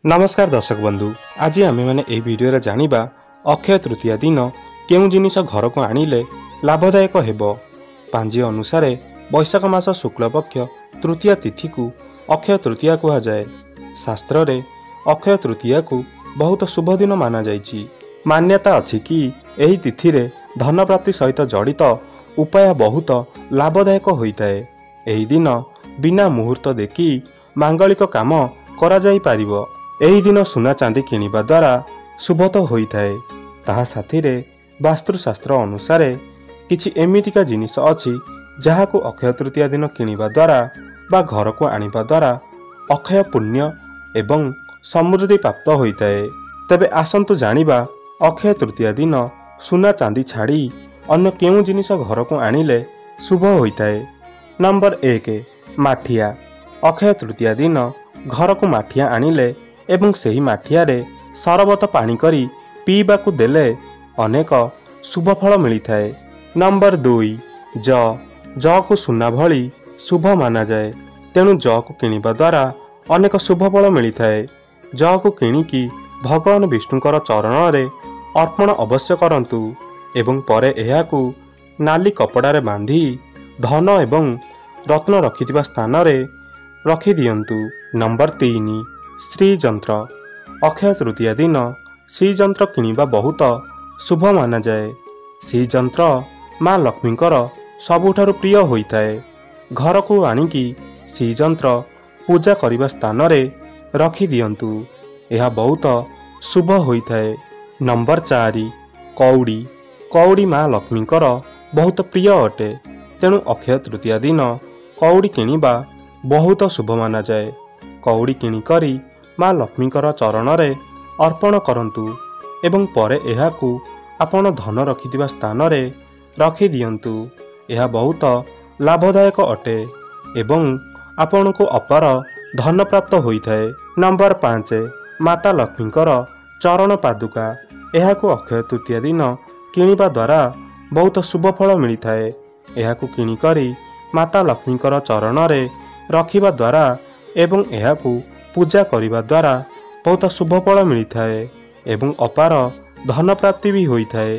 ନମସ୍କାର ଦର୍ଶକ ବନ୍ଧୁ, ଆଜି ଆମେମାନେ ଏହି ଭିଡ଼ିଓରେ ଜାଣିବା ଅକ୍ଷୟ ତୃତୀୟା ଦିନ କେଉଁ ଜିନିଷ ଘରକୁ ଆଣିଲେ ଲାଭଦାୟକ ହେବ। ପାଞ୍ଜି ଅନୁସାରେ ବୈଶାଖ ମାସ ଶୁକ୍ଳପକ୍ଷ ତୃତୀୟା ତିଥିକୁ ଅକ୍ଷୟ ତୃତୀୟା କୁହାଯାଏ। ଶାସ୍ତ୍ରରେ ଅକ୍ଷୟ ତୃତୀୟାକୁ ବହୁତ ଶୁଭ ଦିନ ମାନାଯାଇଛି। ମାନ୍ୟତା ଅଛି କି ଏହି ତିଥିରେ ଧନପ୍ରାପ୍ତି ସହିତ ଜଡ଼ିତ ଉପାୟ ବହୁତ ଲାଭଦାୟକ ହୋଇଥାଏ। ଏହି ଦିନ ବିନା ମୁହୂର୍ତ୍ତ ଦେଖି ମାଙ୍ଗଳିକ କାମ କରାଯାଇପାରିବ। ଏହି ଦିନ ସୁନା ଚାନ୍ଦି କିଣିବା ଦ୍ୱାରା ଶୁଭ ତ ହୋଇଥାଏ, ତାହା ସାଥିରେ ବାସ୍ତୁଶାସ୍ତ୍ର ଅନୁସାରେ କିଛି ଏମିତିକା ଜିନିଷ ଅଛି ଯାହାକୁ ଅକ୍ଷୟ ତୃତୀୟା ଦିନ କିଣିବା ଦ୍ୱାରା ବା ଘରକୁ ଆଣିବା ଦ୍ୱାରା ଅକ୍ଷୟ ପୁଣ୍ୟ ଏବଂ ସମୃଦ୍ଧି ପ୍ରାପ୍ତ ହୋଇଥାଏ। ତେବେ ଆସନ୍ତୁ ଜାଣିବା ଅକ୍ଷୟ ତୃତୀୟା ଦିନ ସୁନା ଚାନ୍ଦି ଛାଡ଼ି ଅନ୍ୟ କେଉଁ ଜିନିଷ ଘରକୁ ଆଣିଲେ ଶୁଭ ହୋଇଥାଏ। ନମ୍ବର 1, ମାଠିଆ। ଅକ୍ଷୟ ତୃତୀୟା ଦିନ ଘରକୁ ମାଠିଆ ଆଣିଲେ ଏବଂ ସେହି ମାଠିଆରେ ସରବତ ପାଣି କରି ପିଇବାକୁ ଦେଲେ ଅନେକ ଶୁଭ ଫଳ ମିଳିଥାଏ। ନମ୍ବର 2, ଜ। ଜକୁ ସୁନା ଭଳି ଶୁଭ ମାନାଯାଏ, ତେଣୁ ଜକୁ କିଣିବା ଦ୍ୱାରା ଅନେକ ଶୁଭ ଫଳ ମିଳିଥାଏ। ଜକୁ କିଣିକି ଭଗବାନ ବିଷ୍ଣୁଙ୍କର ଚରଣରେ ଅର୍ପଣ ଅବଶ୍ୟ କରନ୍ତୁ ଏବଂ ପରେ ଏହାକୁ ନାଲି କପଡ଼ାରେ ବାନ୍ଧି ଧନ ଏବଂ ରତ୍ନ ରଖିଥିବା ସ୍ଥାନରେ ରଖିଦିଅନ୍ତୁ। ନମ୍ବର 3, ଶ୍ରୀଯନ୍ତ୍ର। ଅକ୍ଷୟ ତୃତୀୟା ଦିନ ଶ୍ରୀଯନ୍ତ୍ର କିଣିବା ବହୁତ ଶୁଭ ମାନାଯାଏ। ଶ୍ରୀଯନ୍ତ୍ର ମା ଲକ୍ଷ୍ମୀଙ୍କର ସବୁଠାରୁ ପ୍ରିୟ ହୋଇଥାଏ। ଘରକୁ ଆଣିକି ଶ୍ରୀଯନ୍ତ୍ର ପୂଜା କରିବା ସ୍ଥାନରେ ରଖିଦିଅନ୍ତୁ, ଏହା ବହୁତ ଶୁଭ ହୋଇଥାଏ। ନମ୍ବର 4, କଉଡ଼ି। କଉଡ଼ି ମା ଲକ୍ଷ୍ମୀଙ୍କର ବହୁତ ପ୍ରିୟ ଅଟେ, ତେଣୁ ଅକ୍ଷୟ ତୃତୀୟା ଦିନ କଉଡ଼ି କିଣିବା ବହୁତ ଶୁଭ ମାନାଯାଏ। କଉଡ଼ି କିଣିକରି ମା ଲକ୍ଷ୍ମୀଙ୍କର ଚରଣରେ ଅର୍ପଣ କରନ୍ତୁ ଏବଂ ପରେ ଏହାକୁ ଆପଣ ଧନ ରଖିଥିବା ସ୍ଥାନରେ ରଖିଦିଅନ୍ତୁ। ଏହା ବହୁତ ଲାଭଦାୟକ ଅଟେ ଏବଂ ଆପଣଙ୍କୁ ଅପାର ଧନ ପ୍ରାପ୍ତ ହୋଇଥାଏ। ନମ୍ବର 5, ମାତା ଲକ୍ଷ୍ମୀଙ୍କର ଚରଣ ପାଦୁକା। ଏହାକୁ ଅକ୍ଷୟ ତୃତୀୟା ଦିନ କିଣିବା ଦ୍ୱାରା ବହୁତ ଶୁଭ ଫଳ ମିଳିଥାଏ। ଏହାକୁ କିଣିକରି ମାତା ଲକ୍ଷ୍ମୀଙ୍କର ଚରଣରେ ରଖିବା ଦ୍ୱାରା ଏବଂ ଏହାକୁ ପୂଜା କରିବା ଦ୍ୱାରା ବହୁତ ଶୁଭ ଫଳ ମିଳିଥାଏ ଏବଂ ଅପାର ଧନ ପ୍ରାପ୍ତି ବି ହୋଇଥାଏ।